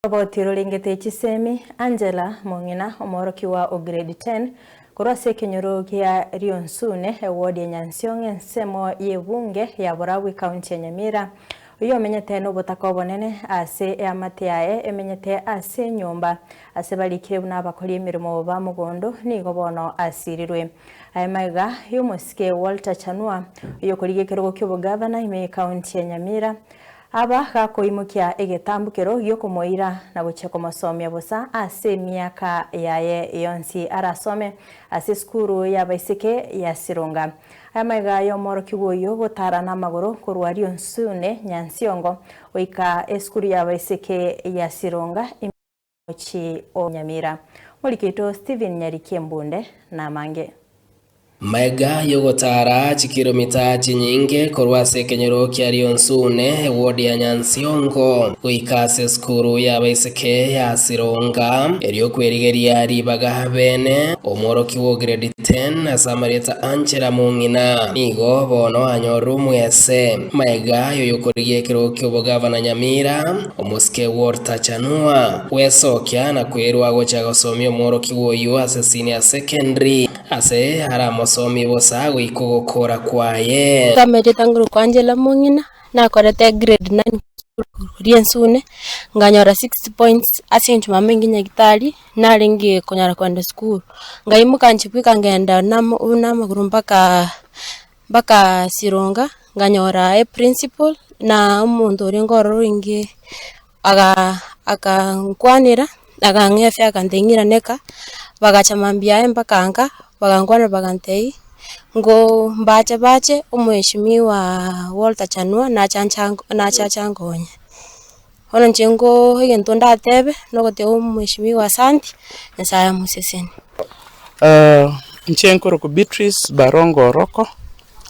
Roboti rorengete chisemi, Angela Mong'ina, omworokigwa o Grade 10 korwa ase ekenyoro gia Rionsune, eward ya Nyansiongo ensemo y'ebunge ya Borabu ecounty ya Nyamira, oyio omenyete nobotaka obonene ase eamate yaye emenyete ase enyomba ase barikire buna abakori emeremo ba mogondo nigo bono asirirwe. Aye magega y'omosike Walter Chanua oyokorigia ekerogo ki'obogavana ime y'ecounty ya Nyamira, Aba gakoimokia egetambukero gi'okomoira na gochia komosomia bosa ase emiaka yaye yonsi arasome ase esukuru y'abaiseke ya Sironga. Aya magega y'omworokigwa oyio gotara namagoro korwa Rionsune Nyansiongo goika esukuru y'abaiseke ya Sironga ime y'omochie o Nyamira. Omoriki oito Stephen Nyariki Embunde namange. Magega y'ogotaara chikiromita chinyinge korwa ase ekenyoro kia Rionsune, ewodi ya Nyansiongo, goika ase esukuru y'abaiseke ya Sironga, erio kwerigeria ribaga bene, omworokigwa o grade 10 ase amarieta Angela Mong'ina nigo bono anyorire omwese. Magega y'oyokorigia ekerogo ki'obogavana Nyamira, Omosike Walter Chanua, gwesokia na kwerwa gocha gosomia omworokigwa oyio ase senior secondary. Ase aramosomie bosa goika ogokora kwaye. Nkamerete ngorokwa Angela Mong'ina, nakorete grade nine koria ensune, nkanyora 60 points ase eng'encho mama inche nyagetari, narenge konyara kogenda esukuru. Nkaimoka inche bweka nkagenda namo namagoro mpaka mpaka Sironga, nkanyora eprincipal na omonto orenge ororo orenge aga akankwanera, akang'ea efare akantebia ng'irane kaa, bagacha mambia yaye mpaka nka, bagankwanera bagantebia, ngo mbache bache omheshimiwa Walter Chanua nacha ncha nacha ache ankonye. Bono inche nko egento ndatebe, nogoteba omheshimiwa asanti, Nyasaye amosesenie. Inche nkorokwa Beatrice Barongo Oroko,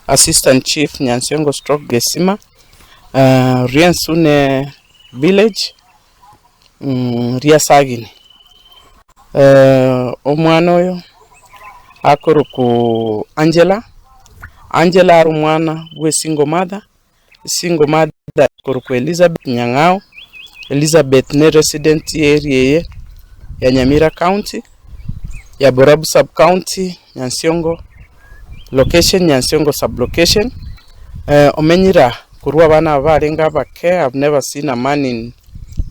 Assistant Chief Nyansiongo Stroke Gesima. Riensune village, ria Sagini. Omwana oyo akorokwa Angela, Angela are omwana bwe single mother, single mother akorokwa Elizabeth Nyang'au, Elizabeth ne resident ye area eye ya Nyamira county, ya Borabu sub county, Nyansiongo location, Nyansiongo sub location, omenyire aa korwa abana aba barenge abake, I've never seen a man in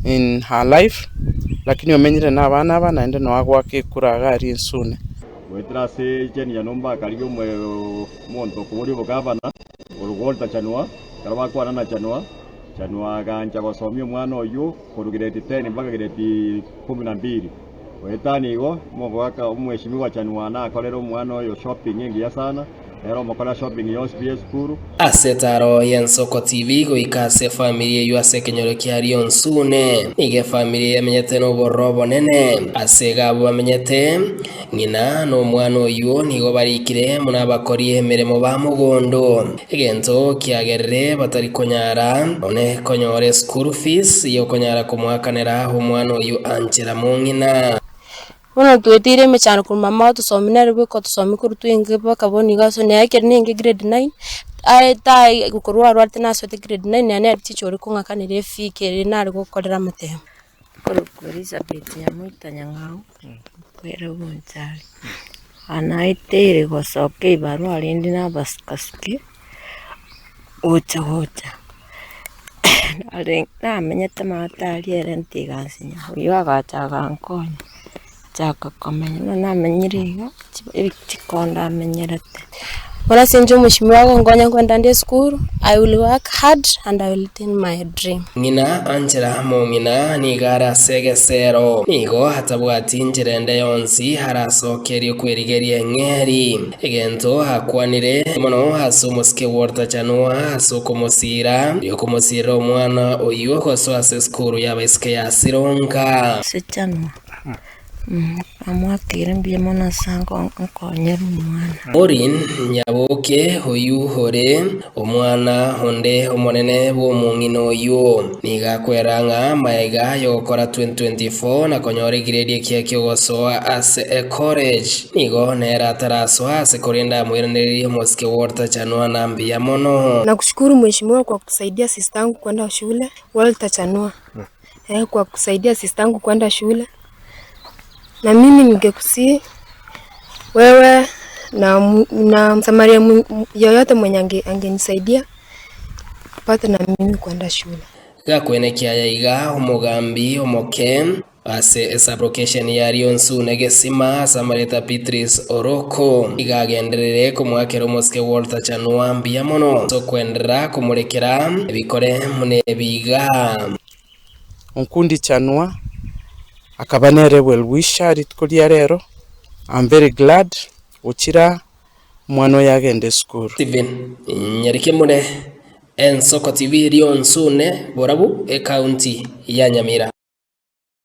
in her life, lakini omenyire na abana aba naende noo agoaka ekura iga aria ensune. Goetera ase Jane Nyanumba akarigia omonto okoboria obogavana korwa Walter Chanua. Ekero bakwana na Chanua, Chanua agancha gosomia omwana oyio korwa grade 10 mpaka grade kumi na mbili. Goetania igo, omogaka omweshimiwa Chanua nakorere omwana oyo shopping engiya sana, nere omokorera shopping yonsi pi y'esukuru. Ase etaaro y'Ensoko TV goika ase efamiri eyio ase ekenyoro kia Rionsune. Nigo efamiri eye emenyete nobororo obonene. Ase iga abwo bamenyete, ng'ina na omwana oyio nigo barikire buna abakori emeremo ba mogondo. Egento kiagerire batari konyara nonye konyora eschool fees yokonyara komoakanera omwana oyio anchera mong'ina. Bono tweteire emechando korwa mama otosomia nere bweka otosomia korwa twenge mpaka bono iga ase nere ekero nenge grade nine, aye tai korwa arwarete nasoete grade nine nere nere teacher oria kong'akanera efee kere nare gokorera amatemo. Korokwa Elizabeth Nyamoita Nyang'au, nkwera Bonchari. Aa naeteire gosoka ebarua rende na abasukasuki gocha gocha nare namenyete maate aria ere ntigansinya, oyio agacha agankonya, achaka komenya. Bono namenyire iga, chikondo amenyerete. Bono ase inche omoshimiwa agonkonya nkoenda nde esukuru, I will work hard and I will attain my dream. Ng'ina Angela mong'ina nigo are ase egesero, nigo atabwati nchera ende yonsi arasokerie kwerigeria eng'eri. Egento akwanire mono ase omosike Walter Chanua ase okomosiira, okomosiirera omwana oyio gosoa ase esukuru y'abaiseke ya Sironga. Ase Chanua. Namoakeire mbuya mono ase ankonyera omwana. Maureen Nyaboke oyio ore omwana onde omonene bw'omong'ina oyio, nigo akwera ng'a magega y'ogokora 2024 na konyora egiredi ekiya ki'ogosoa ase ecollege, nigo nere atarasoa ase korende amoiranererie omosike Walter Chanua na mbuya mono. Nakushukuru mheshimiwa kwa kusaidia sister yangu kwenda shule, Walter Chanua. eh, kwa kusaidia sistangu kwenda shule. Na mimi ningekusihi wewe na, na msamaria yoyote mwenye angenisaidia pate na mimi kwenda shule. Gakwenekia yaiga omogambi omoke ase esublocation ya Rionsune Gesima ase amareta Beatrice Oroko iga agenderere komwakera omosike Walter Chanua mbuya mono ase okwenderera komorekera ebikore buna ebi iga. Onkundi Chanua akaba nere well wisher rituko ria rero, I'm very glad gochira omwana oyo agende esukuru. Stephen Nyarikemune, Ensoko TV, Rionsune, Borabu, Ekaunti ya Nyamira.